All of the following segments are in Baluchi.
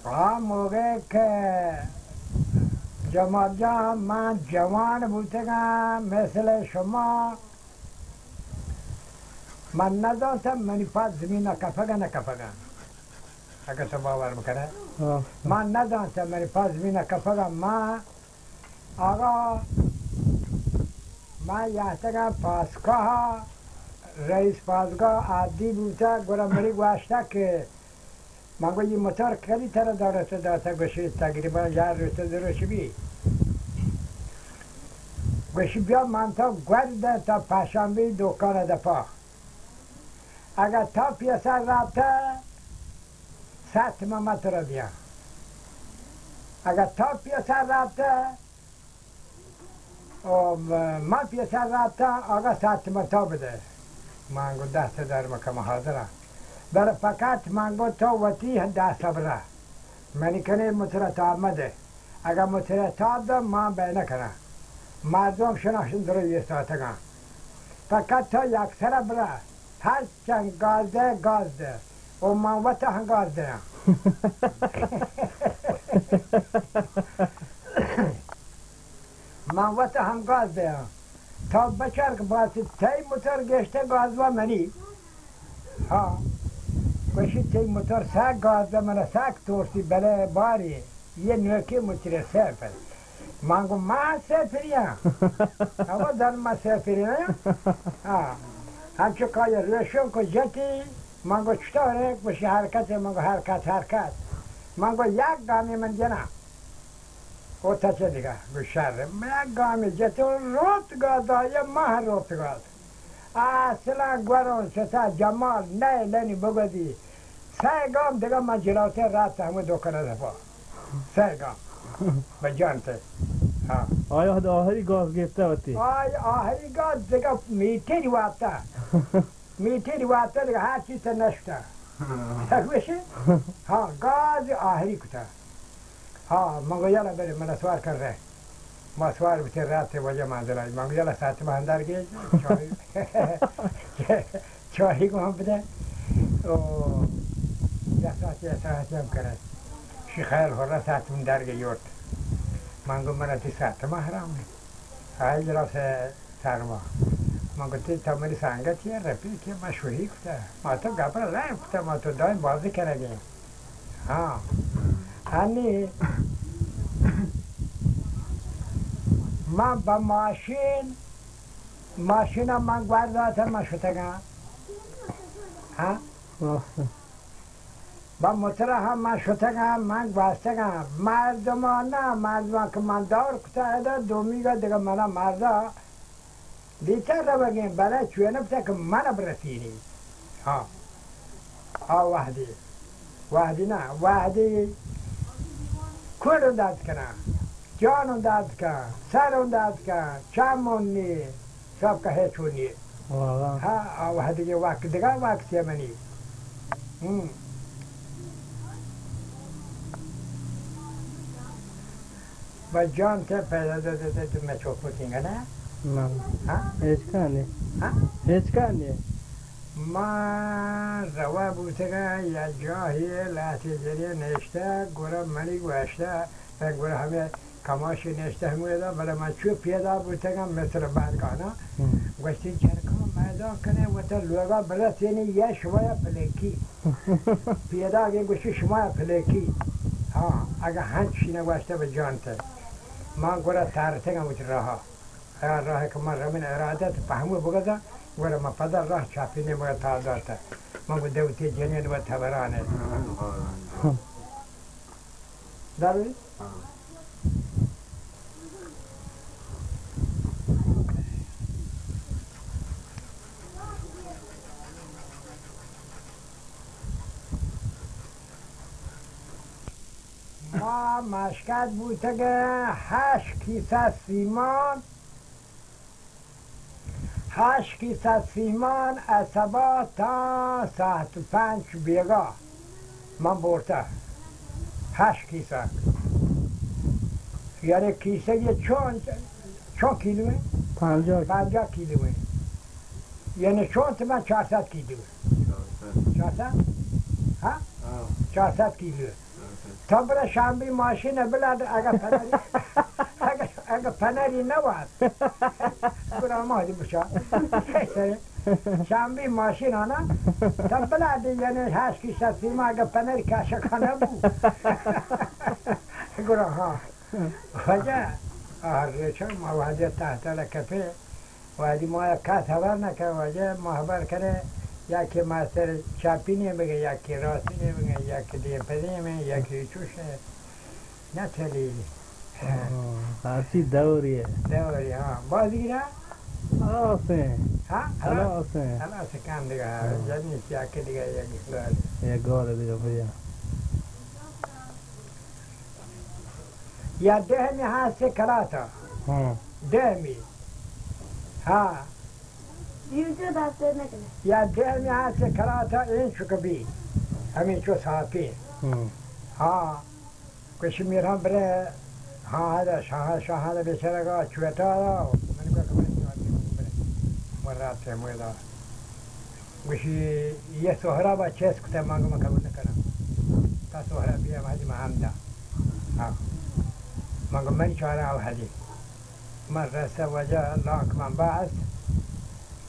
آ موقع کہ جمال جان، من جوان بوتگاں مثل شما، من نزانتم منی پاد زمین ءَ کپگ ءَ نہ کپگ ءَ۔ اگہ تو باور بکنئے، ہاں۔ من نزانتم منی پاد زمین ءَ کپگ ءَ۔ من آقا، من یاتگاں پاسگاہ ءَ، رئیس پاسگاہ عادی بوتگ، گڑا منی گوشتگ کہ من گو، یہ موتور کدی ترا دولت داتگ؟ گوشی، تقریباً یا روچ دو روچ بی۔ گوشی، بیا من تو گور دیں تا پشنبی دکان دپا۔ اگر تا پیسر رابطہ، صد تومن من ترا دیاں۔ اگر تا پیسر رابطہ، او، من پیسر رابطہ، آقا صد تومن تا بدے۔ من گو، دست درد مکن، من حاضراں۔ بلے فقط من گو، تو وتی دست برا۔ منی کنے موتور ءَ تاب مدے۔ اگاں موتور ءَ تاب دات، من بئے نکناں۔ مردم شناخت درو ایستاتگاں۔ فقط تو یک سر برا۔ ہر چند گاز دے، گاز دے۔ او من وت ہم گاز دیاں۔ من وت ہم گاز دیاں۔ تو بچار کہ باز تئی موتور گیشتر گاز وا منی۔ ہاں۔ گوشی، تئی موتور سک گاز دے، من سک ترسی، بلے باری، یہ نوکے موتور سیپر۔ من گو، من سیپریاں۔ ہوا دن من سیپریاں۔ ہاں۔ ہنچو کای ریشم کو جتی، من گو، چطور ہے؟ گوشی، حرکت ہے۔ من گو، حرکت، حرکت۔ من گو، یک گامی من جناں۔ او تچہ دگہ، گو شر۔ من یک گامی جت و روت گاد، آیا ماہ روت گاد۔ اصلاً گوران شتا جمال نئے لنی بگوزی۔ سئے گام دگہ من جلوتر رفت ہمے دکان دپا۔ سئے گام۔ بہ جان تے۔ ہاں۔ آیا حد آخری گاز گپتہ وتی؟ آیا آخری گاز دگہ میٹری وارتہ۔ میٹری وارتہ دگہ ہر چیز تہ نشتہ۔ ہاں۔ گوشی؟ ہاں، گاز آخری کتہ۔ ہاں، من گو یلا برے، من سوار کن رہ۔ ما سوار بوتیں رات وجہ منزل آئی۔ من گو یلا ساعت ما اندر گے، چاہی، چاہی کو ہم بدے۔ او، یا ساعت، یا ساعت ہم کرے۔ شی خیال ہو رہا ساعت من در گے یورت۔ من گو من تی ساعت ما حرام ہے۔ آئی جلوس سرما۔ من گوشتی، تو منی سنگتی ئے، رفیقی ئے، ما شوہی کتہ۔ ما تو گپ ءَ لائم کتہ، ما تو دائم بازی کنگی۔ ہاں۔ ہنی من با ماشین، ماشین ءَ من گور داتہ، من شتگاں۔ ہاں؟ راست۔ با موتر ءَ ہم من شتگاں، من گوستگاں۔ مردمان نہ، مردمان کہ من دور کتہ ادا، دومیگا دگہ منا مردا دیتہ روگیں، بلے چوئے نہ بوتہ کہ من برسینی۔ ہاں۔ آ وہدی، وہدی نہ، وہدی کڑ اوں درد کناں، جان اوں درد کن، سر اوں درد کن، چم اوں نی، سب کہے چونی۔ واہ واہ۔ ہاں، آ وہدی وقت دگہ وقت ہے منی۔ ہم۔ بس جان تے پیدا دے دے دے تو میں چوپ ہوتی گا نا؟ نہ۔ ہاں؟ ہچ کار نہیں۔ ہاں؟ ہچ کار نہیں۔ ما روا بوتگا یا جاہی لہتے جریہ نشتہ، گورا منی گوشتہ، گورا ہمیں کماشی نشتہ ہمیں دا، بلے من چو پیدا بوتگا مثل برگانا، ہم۔ گوشتی جرکا میدان کنے، وتا لوگا برسینی یا شما یا پلیکی۔ پیداگیں گوشی، شما پلیکی۔ ہاں، اگہ ہنچی نگوشتہ بہ جان تے۔ من گڑا تارتگاں وتی راہا۔ ہیا راہ کہ من روین ارادت پہمو بگزاں، گڑا من پدا راہ چاپی نیمگا تاب داتہ۔ من گو دوتی جنین و تبرانے۔ دروی؟ ما مشکت بوتگیں ہشت کیسہ سیمان، ہشت کیسہ سیمان از سبا تا ساعت پنچ بیگا من برتہ۔ ہشت کیسہ۔ یعنی کیسہ یہ چون، چون کیلو ہے؟ پنجاہ۔ پنجاہ کیلو ہے۔ یعنی چون تو من چار سد کیلو ہے۔ چار سد؟ ہاں؟ ہاں۔ چار سد کیلو ہے۔ تو برا شامبی ماشین بلڈ اگا پنری، اگا، اگا پنری نوات. گڑا ما دی بچا. شامبی ماشین آنا، تو بلڈ یعنی هشت کی شخصی ما اگا پنری کاشا کنه بو. گڑا ها. واجہ، آ، ریچا ما وہدے تحت لکپے، وہدی ما یک کس خبر نکن، واجہ ما خبر کرے، یا کہ مستر چپی نے بگے، یا کہ راستی نے بگے، یا کہ دیم پہ دیم، یا کہ چوش ہے. نہ چلی. ہاں، ہرچی دوری ہے. دوری، ہاں. بازی را؟ ہلاس ہیں. ہاں؟ ہلاس ہیں. ہلاس کم دیگا، ہاں. جنی سیا کے دیگا، یک گال. یک گال دیگا، بھیا. یا دہمی ہست کلاتا. ہاں. دہمی. ہاں. یا دہمی ہست کلاتا این چک بی. ہمیں چو ساپی. ہاں. ہاں. کشمیر ہم برے. ہاں، ہدا شاہ، شاہ ہدا بیچارہ گا چوٹا دا. من کو کمر برے. مرات ہے مولا. گوشی، یہ سہراب ءَ چست کتہ، من گو من قبول نہ کناں. تا سہراب بیا وہدی من ہم دا. ہاں. من گو من چارا وہدی. من رسہ واجہ لانک من بس.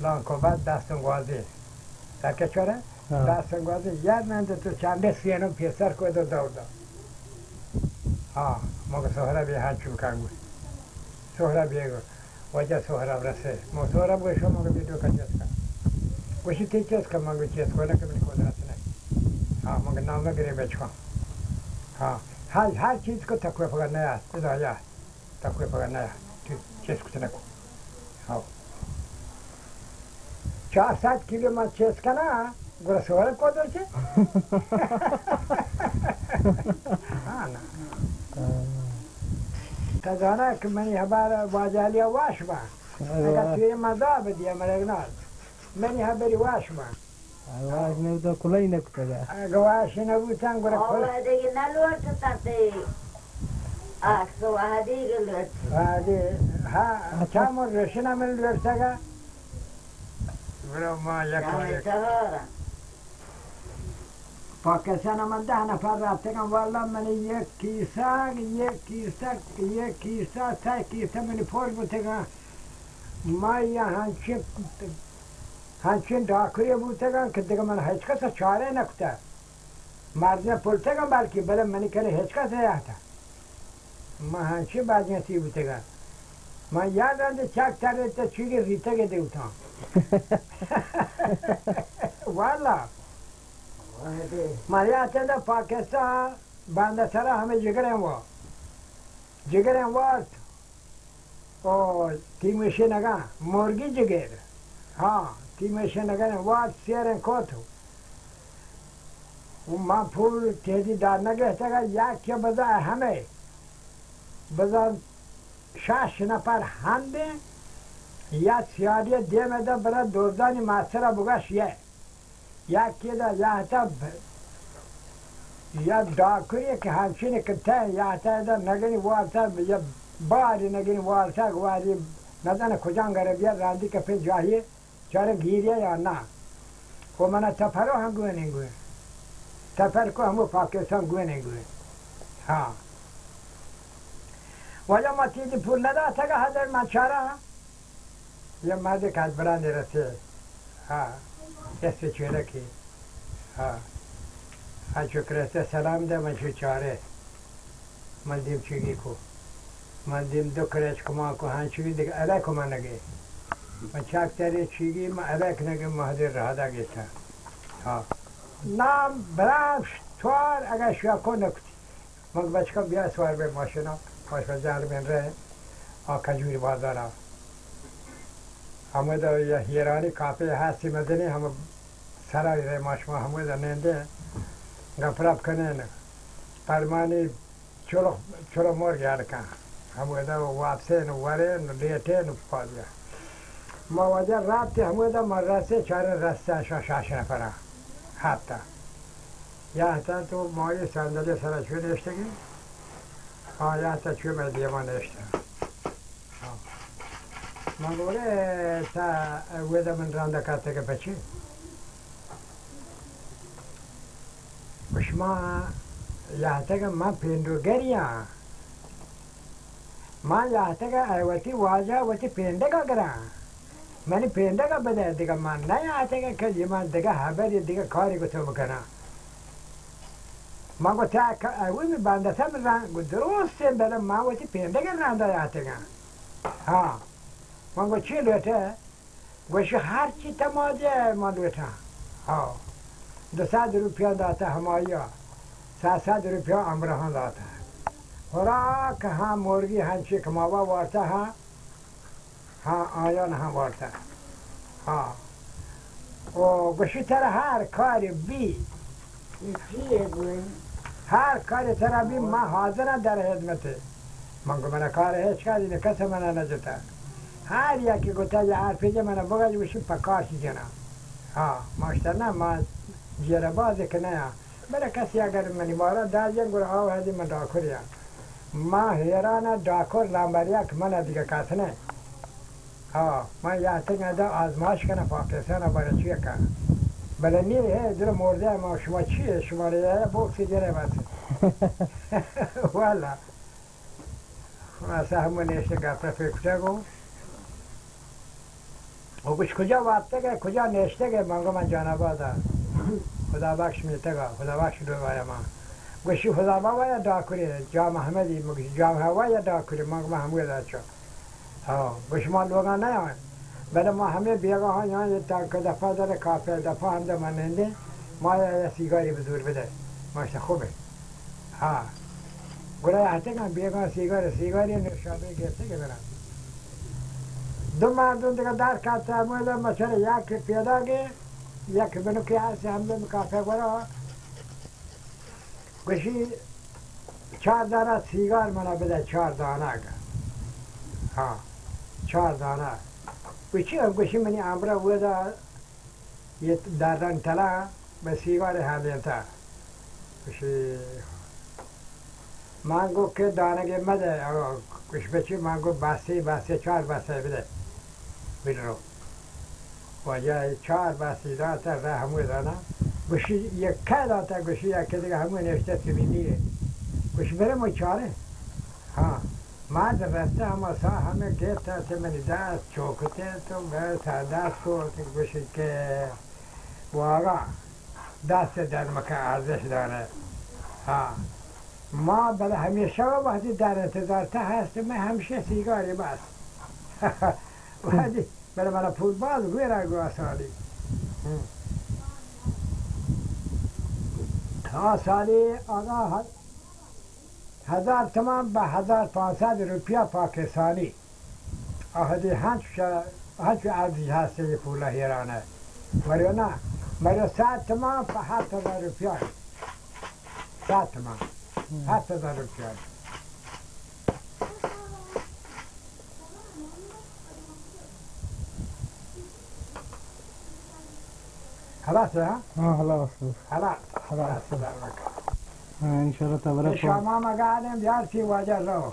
لانک و بعد دستم گوازی. تا کہ چرا؟ ہاں. دستم گوازی. یار من تو چندے سینم پیسر کو دو دور دا. ہاں، من گو سہراب بیا ہنچو کن گو. سہراب بیا گو. واجہ سہراب رسے. ما سہراب گوشت، شما گو بیا ڈوکا چست کن. گوشی تی چست کن، من گو چست کنہ کہ منی قدرت نہ. ہاں، من گو نام گرے بچکا. ہاں، ہر، ہر چیز کو تکوے پگہ نہ است، خدا یا تکوے پگہ نہ است. تو چست کت نکو. ہاں. چار سد کیلو من چست کناں، گڑا سوال کو دو چے؟ ہاں، نا. تا زانا کہ منی ہبر واجہ علی واش با. اگر تو یہ مزا بدیا مرگنال، منی ہبری واش با. آواز نہ بوتگ، کلائی نہ کتگ. اگہ واش نہ بوتاں، گڑا کل- آواز دیگہ نہ لوٹتاں تے. عکس و وہدی گہ لوٹ. وہدی، ہاں، اچھا. چا من روشنا من لوٹتگا. برو ما یک شام یک. سہارا. پاکستان من دہ نفر رفتگم، واللہ من یک کیسہ، یک کیسہ، یک کیسہ، سہ کیسہ من پر بوتگا. ما یا ہنچین ہنچین ڈاکرے بوتگاں کہ دگہ من ہچ کس ءَ چارہ نہ کتہ. مردم پلتگاں بلکیں، بلے منی کرا ہچ کس نیاتہ. من ہنچین بدنصیب بوتگاں. من یک رندے چک ترینتہ چیگی ریتگے دیوتاں. واللہ. من یاتہ دا پاکستان بندہ سرا ہمے جگریں وا. جگریں وارت. او تیمشینگاں مرگی جگر. ہاں، تیمشینگاں وارت سیریں کت. و من پول تیدی دار نگہتگا، یک کہ بزا ہمے، بزا شش نفر ہندیں، یا سیاری دیم دا برا دوزانی مسترا بگش یہ. یکے دا یہتا ب-، یا ڈاکری کہ ہنچین کہ تہ یہتا دا نگنی وارتا، یا باری نگنی وارتا، واری نزانہ کجان گرے بیا راندی کہ پہ جاہی چارے گیریا یا نا. و منا سفرو ہم گونے گونے. سفر کو ہمو پاکستان گونے گونے. ہاں. واجہ ما تیدی پول نداتگا حضر من چارا. یا مردے کدبرانی رسے. ہاں. کسے چیرکی. ہاں. انچو کہ رسے سلام دے، من چو چارے. من دیم چیگی کو. من دیم دو کرچ کمان کو، ہنچوی دگہ علیک کمان نگے. من چاک تری چیگی، من علیک نگے، من حضر رہدا گیتا. ہاں. نام برافش توار اگر شوکو نکتی. من بچکا بیا سوار بے ماشینا، ماشینا جار بین رہے، آ کجوری بازارا. ہمودا یا ہیرانی کافے ہستی مزنی، ہم سرا رہے، ما شما ہمودا نندے، گپ رپ کنین. پرمانی چلو، چلو مرگ یاد کن. ہمودا واپسین، ورین، لیٹین، پادیا. ما واجہ رابطے ہمودا ما رسے، چارے رسے، شا-، شاش نفرا. ہفتا. یا تا تو ما یہ صندلی سرا چوی نشتگی؟ آ، یا تا چوی مئے دیما نشتا. ہاں. من گورے تا ویدا من راندا کاتے کہ پچے. و شما یاتگاں من پینڈوگری آں۔ من یاتگاں اے وتی واجہ وتی پینڈگ ءَ گراں۔ منی پینڈگ ءَ بدئے، دگہ من نہ یاتگاں کہ من دگہ ہبرے دگہ کارے گوں تو بکناں۔ من گوں تہ ک-، اولی بندتا من رند، گوں درستیں، بلے من وتی پینڈگ ءِ رند ءَ یاتگاں۔ ہاں۔ من گوں چی لوٹئے؟ گوشی، ہرچی تما دئے من لوٹاں۔ ہاں۔ دو سد روپیہ داتہ ہمائی ءَ، سئے سد روپیہ امرہاں داتہ۔ خوراک ہاں، مرگی ہنچی کماوا وارتہ ہاں، ہاں، آیان ہاں وارتہ۔ ہاں۔ او گوشی، ترا ہر کاری بی، ہر کاری ترا بی، من حاضراں در خدمتے۔ من گو، منا کار ہچ کاری نہ، کس منا نہ جتا۔ ہر یکی گوتا، یا آر پی جی منا بگا، گوشی، پہ کار چی جنا؟ ہاں، ما گوشتا، نہ، ما جیرہ بازی کہ نیا۔ بلے کسی اگر منی بارا داد جن، گڑا آو ہدی من ڈاکری آں۔ ما حیران آں، ڈاکر لمبر یک من دیگہ کس نہ۔ ہاں، من یاتگاں ادا آزمائش کناں پاکستان ءَ، بارے چی کن۔ بلے نی ہے در مردہ، ما شما چی ہے؟ شما رے بوکسی جنے بس۔ والا۔ خلاصہ ہمو نشتہ گپ رفے کتگ و، و گوش کجا وپتگ ئے، کجا نشتگ ئے؟ من گو من جان آباد ءَ، خدا بخش میتگ ءَ، خدا بخش ڈوبایا ما۔ گوشی خدا بابا یا ڈاکری، جام احمدی، مگوشی جام ہوا یا ڈاکری، من گو من ہمو دا چو۔ ہاں، گوش ما لوگا نیاین، بلے ما ہمے بیگاہاں یاں، یہ ٹانک دفعہ در، کافی دفعہ ہم در من نندیں، ما یا، یا سیگاری بزور بدے۔ ما گوشت خوبے۔ ہاں۔ گڑا ہتگاں بیگاہ سیگار، سیگاری نوشابے گرتے کہ برا۔ دو مردم دیگہ در کپتا، مولا مچر یک پیدا گے، یک بنو کہ ہست ہم بن کافی گڑا۔ گوشی، چار دانہ سیگار منا بدہ، چار دانہ اگہ۔ ہاں، چار دانہ۔ گوشی، گوشی منی ہمراہ ودا یہ دردن تلا بہ سیگار ہالینتا۔ گوشی، من گو کہ دانگے مدہ، او، گوش بچی، من گو بسے، بسے، چار بسے بدہ۔ بلرو۔ واجہ چار بستی داتا، رہ ہمو دانا۔ گوشی، یک کئے داتا؟ گوشی، یکے دگہ ہمو نوشتہ سیمینی ہے۔ گوشی، برے مو چارے۔ ہاں۔ مرد رستہ ہما ساہ ہمے گپت ات منی دست چوکتے تو بس دست کو، گوشی کہ واگا دست درد مکن، ارزش دارے۔ ہاں۔ ما بلے ہمیشہ وقتی در انتظار تہ ہست، میں ہمشہ سیگاری بس۔ وقتی بلے منا پول باز گورا گو آ سالی۔ ہم۔ آ سالی آگا ہ-، ہزار تومان بہ ہزار پانسد روپیہ پاکستانی۔ آ ہدی ہنچ، ہنچ ارزی ہستے یہ پولا ہیران ہے۔ مریو نا، مریو سد تومان پہ ہفت ہزار روپیہ۔ سد تومان۔ ہفت ہزار روپیہ۔ خلاص ہے، ہاں؟ ہاں، خلاص ہے۔ خلاص۔ خلاص۔ ہاں، انشاءاللہ تبارک و تعالی۔ شام ما گاڑیں بیار سی واجہ رو۔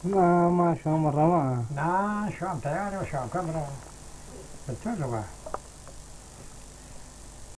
نا، ما شام رواں۔ نا، شام تیار ہو، شام کم رو۔ تو رواں۔